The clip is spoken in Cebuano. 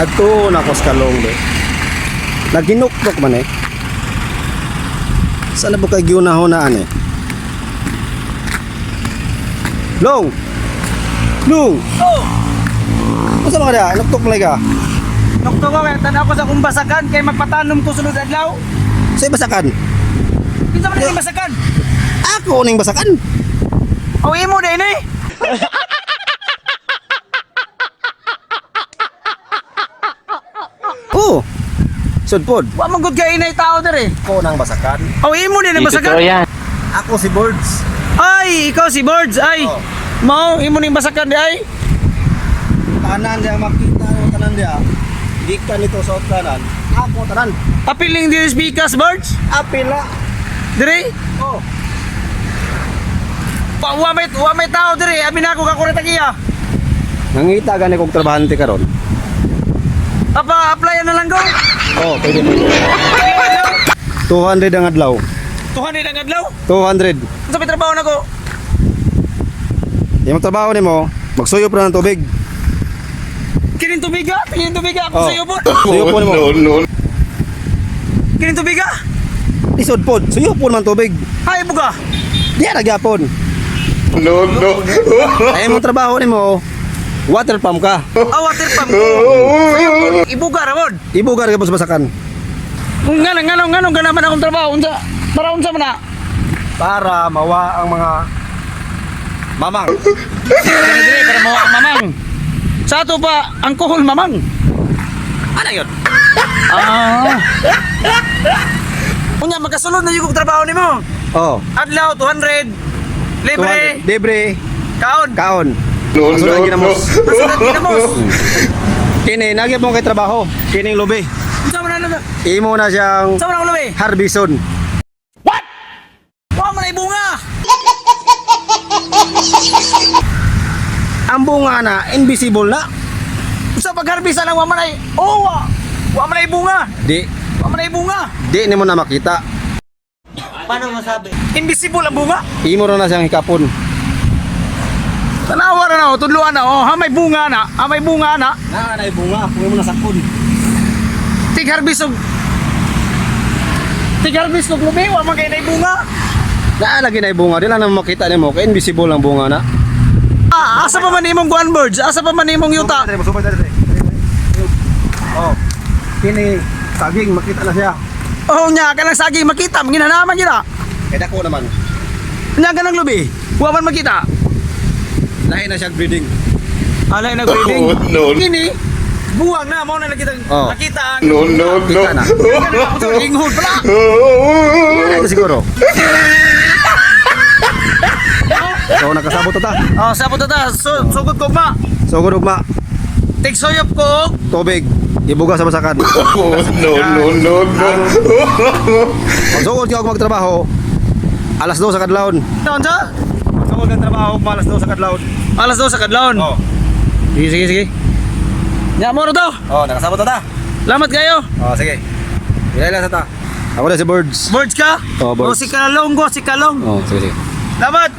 Adto na ko sa kalong be. Naginuktok man eh. Sana ba kay giunahon eh? Long! Long! Oh, Unsa man ka diha? Nuktok man ka? nokto ko kay tan-aw ko sa akong basakan kay magpatanom ko sunod adlaw. Sa basakan? Kinsa man ning basakan? Ako ning basakan. O imo na ini. Oh. Sudpod. Wa man gud kay inay tao dere. Ako nang basakan. O imo din ang basakan. Ako si Birds. Ay, ikaw si Birds ay. Oh. Mao imo ning basakan di ay. Tanan diya makita ang tanan diya. Gikan nito sa kanan. Ako tanan. Apiling diri speakers Birds. Apila. Diri. Oh. Pa wa may tao diri. Abi na ako kakurat iya. Nangita gani kog trabahante karon. Apa apply na lang ko. Oh, pwede pwede. 200 ang adlaw. 200 ang adlaw. 200. Unsa may trabaho nako? Imong trabaho nimo, magsuyop ra ng tubig. Kining tubiga, kining tubiga ako Oh. sa iyo po. Suyop po nimo. No, no. Kining tubiga. Isod pod, suyop po man tubig. Hay buga. Diya ra gyapon. No, no. Ay imong trabaho nimo, water pump ka. Ah, water pump. Ibuga ra pod. Ibugar ka po sa basakan. Ngano ngano ngano ganaman akong trabaho unsa para unsa man na? Para mawa ang mga mamang. Dire dire para mawa ang mamang. Sa ato pa alcohol mamang. Ano yun? Ah. Unya magkasulod na yung trabaho nimo. Oh. Adlaw 200. Libre 200. Libre. kaon. Kaon. No, Kasunod no, no. ginamos. Kasunod ginamos. Kini nagya mo kay trabaho. Kining lubi. Unsa man na? Imo na siyang Unsa man ang lubi? harbison. Wa man ay bunga. Ang bunga na invisible na. Unsa pagharbisa lang wa man ay oh wa. Wa man ay bunga. Di Wa man ay bunga. di nimo na makita. Invisible ang bunga. Imo ra na siyang hikapon. Tanawa ra na oh, tudloan na oh, ha may bunga na, ha may bunga na. Naa na bunga, kung imo na sakon. Tig harvest og Tig harvest og lubi wa man kay nay bunga. Naa lagi na bunga, di lang na makita nimo kay invisible ang bunga na. Ah, asa pa man imong guan birds? Asa pa man imong yuta? Oh. Kini saging makita na siya. Oh nya kanang saging makita, ginanaman gyud na. Kay dako naman. Nya kanang lubi, wa man makita. Lahi na siya breeding. Alay na breeding. Oh, no. Kini buwang na mao na nakita Oh. nakita ang No, no, no. Kita na. Inghod pala. Ano siguro? So nakasabot ta. Oh, sabot ta. So, sugod ko ma. So gud ugma, Tig soyop ko og tubig ibuga sa basakan. Oh, no, no, no, no. Magsugod ka og magtrabaho alas 2 sa kadlawon. unsa? Magsugod ka trabaho alas 2 sa kadlawon. Alas 2 sa kadlawon. Oh. Sige, sige, sige. Nya mo to. Oh, nakasabot ta. Lamat kayo. Oh, sige. Ilay lang sa ta. Ako na si Birds. Birds ka? Oh, birds. O si Kalong ko, si Kalong. Oh, sige sige. Lamat.